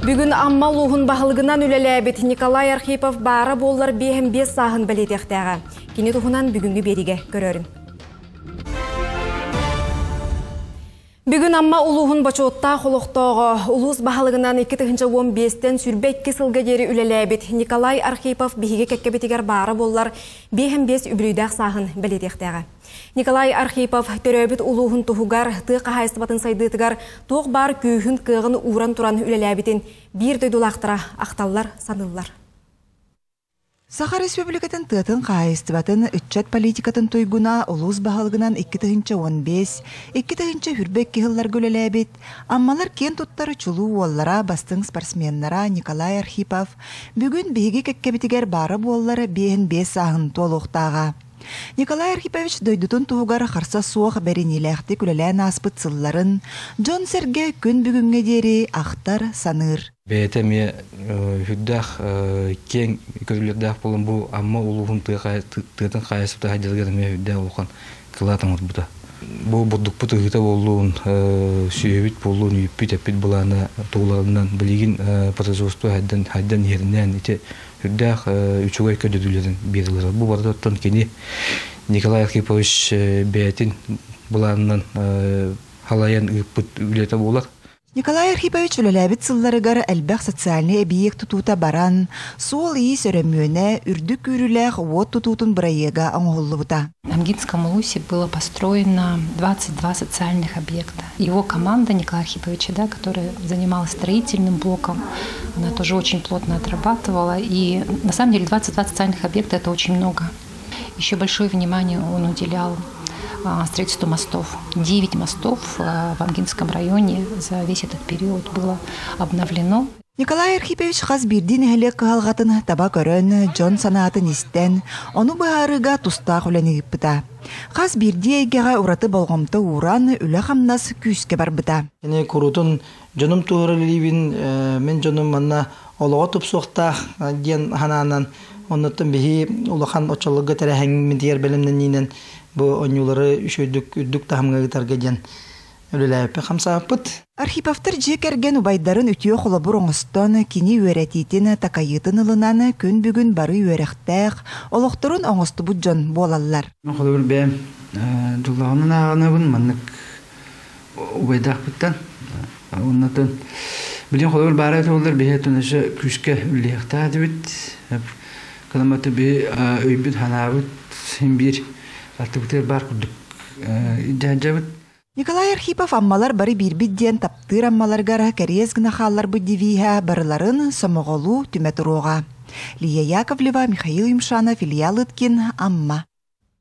Бүгүн Амма улууһун баһылыгынан үлэлээбит Николай Архипов баара буоллар 55 сааһын бэлиэтиэхтээҕэ. Кини туһунан бүгүҥҥү биэриигэ көрөөрүҥ. Бүгүн Амма улууһун бочуоттаах олохтооҕо, улуус баһылыгынан 2015-тэн 22 сылга диэри үлэлээбит Николай Архипов биһиги кэккэбитигэр баара буоллар 55 үбүлүйдээх сааһын бэлиэтиэхтээҕэ. Николай Архипов төрөөбүт улууһун туһугар, тыа хаһаайыстыбатын сайдыытыгар туох баар күүһүн-кыаҕын ууран туран үлэлээбитин биир дойдулаахтара ахталлар, саныыллар. Саха Республикатын тыатын хаһаайыстыбатын ыччат политикатын туйгуна улуус баһылыгынан 2015, 2022 сылларга үлэлээбит, Аммалар киэн туттар чулуу уоллара, бастыҥ спортсменнара Николай Архипов бүгүн биһиги кэккэбитигэр баара буоллар 55 сааһын туолуохтааҕа. Николай Архипович дойдутун туһугар харса суох бэриниилээхтик үлэлээн ааспыт сылларын дьон-сэргэ күн бүгүҥҥэ диэри ахтар, саныыр. Бэйэтэ эмиэ сүрдээх киэҥ көрүүлэрдээх буолан бу Амма улууһун тыатын хаһаайыстыбата сайдыытыгар эмиэ сүрдээх улахан кылаат оҥорбута. Бу бурдукпут ыһыыта буоллун, сүөһүбүт буоллун, үүппүт, эппит былаана туоларынан билигин производство хайдан хайдан иһэринэн ити сүрдээх үчүгэй көрдөрүүлэрин биэрэллэр. Бу барыта оттон кини Николай Архипович бэйэтин былаанынан халайан ыыппыт үлэтэ буолар. Николай Архипович үлэлээбит сылларыгар элбэх социальнай эбийиэк тутуута баран, суол-иис өрөмүөнэ, үрдүк күүрүүлээх уот тутуутун бырайыага оҥоһуллубута. В Амгинском улусе было построено 22 социальных объекта. Его команда Николая Архиповича, да, которая занималась строительным блоком, она тоже очень плотно отрабатывала. И на самом деле 22 социальных объекта – это очень много. Еще большое внимание он уделял строительству мостов. 9 мостов в Амгинском районе за весь этот период было обновлено. Николай Архипович хас биирдии нэһилиэк кыһалҕатын таба көрөн, дьон санаатын истэн, ону быһаарыыга тустаах үлэни ыыппыта. Хас биирдии эйгэҕэ ураты болҕомто ууран, үлэ-хамнас күүскэ барбыта. Кини куруутун дьонум туһугар үлэлиибин, мин дьонум манна олоҕо тупсуохтаах диэн санаанан, оннуттан биһи улахан оччолорго тэрээһиҥмитигэр бэлэмнэниинэн бу оонньуулары үчүгэйдик үрдүк таһымҥа ыытарга диэн үлэлээбиппит хамсаабыппыт. Архиповтар дьиэ кэргэн убайдарын үтүө холобур оҥостон, кини үөрэтиитин, такайыытын ылынан күн бүгүн бары үөрэхтээх, олохторун оҥостубут дьон буолаллар. Холобур бэйэм дьоллооҕунан ааҕынабын маннык убайдаахпыттан. Оннотон билин холобур баара этэ биһи өссө күүскэ үллэһиэхтээх этибит. Кыламматы биһи өйбүт ханаабыт син биир аттыбытыгар баар курдук дьаһдьабыт. Николай Архипов Аммалар бары биирбит диэн таптыыр Аммаларыгар кэриэс гына хаалларбыт девиһэ барыларын сомоҕолуу түмэ туруоҕа. Лия Яковлева, Михаил Юмшанов, Илья Лыткин, Амма.